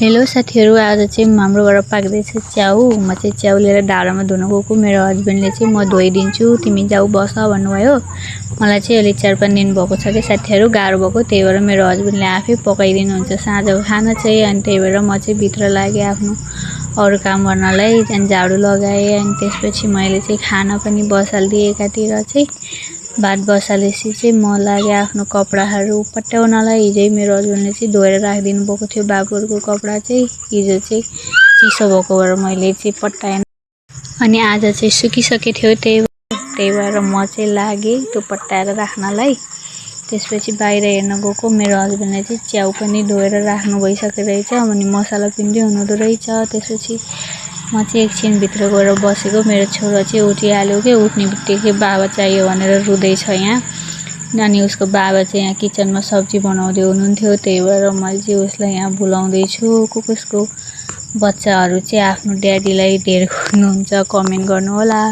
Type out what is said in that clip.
Hello साथीहरु, आज चाहिँ हाम्रोबाट पाक्दैछ च्याउ। म चाहिँ च्याउ लिएर डाँडामा धुन गएको। मेरो हस्बेन्डले चाहिँ म धोइदिन्छु, तिमी जाऊ बस भन्नुभयो। मलाई चाहिँ अलि 4-5 दिन भएको छ के साथीहरु, गाह्रो भएको। त्यही भएर मेरो हस्बेन्डले आफै पकाइदिनुहुन्छ साँझको खाना चाहिँ। अनि त्यही भएर म चाहिँ भित्र लागेँ आफ्नो अरु काम गर्नलाई। अनि झाडु लगाएँ। अनि त्यसपछि मैले चाहिँ खाना पनि बसाल्दिएँ एकातिर चाहिँ। भात बसालेपछि चाहिँ म लागेँ आफ्नो कपडाहरू पट्याउनलाई। हिजै मेरो हस्बेन्डले चाहिँ धोएर राखिदिनु भएको थियो बाबुहरूको कपडा चाहिँ। हिजो चाहिँ चिसो भएको भएर मैले चाहिँ पट्याएन। अनि आज चाहिँ सुकिसकेको थियो, त्यही भएर म चाहिँ लागेँ त्यो पट्याएर राख्नलाई। त्यसपछि बाहिर हेर्न गएको। मेरो हस्बेन्डले चाहिँ च्याउ पनि धोएर राख्नु भइसकेको रहेछ। अनि मसला पिन्दै हुनुहुँदो रहेछ। त्यसपछि म चाहिँ एकछिन भित्र गएर बसेको। मेरो छोरा चाहिँ उठिहाल्यो के। उठ्ने बित्तिकै बाबा चाहियो भनेर रुँदैछ यहाँ। अनि उसको बाबा चाहिँ यहाँ किचनमा सब्जी बनाउँदै हुनुहुन्थ्यो। त्यही भएर मैले चाहिँ उसलाई यहाँ बोलाउँदै छु। कसको बच्चाहरू चाहिँ आफ्नो ड्याडीलाई धेर खोज्नुहुन्छ, कमेन्ट गर्नु होला।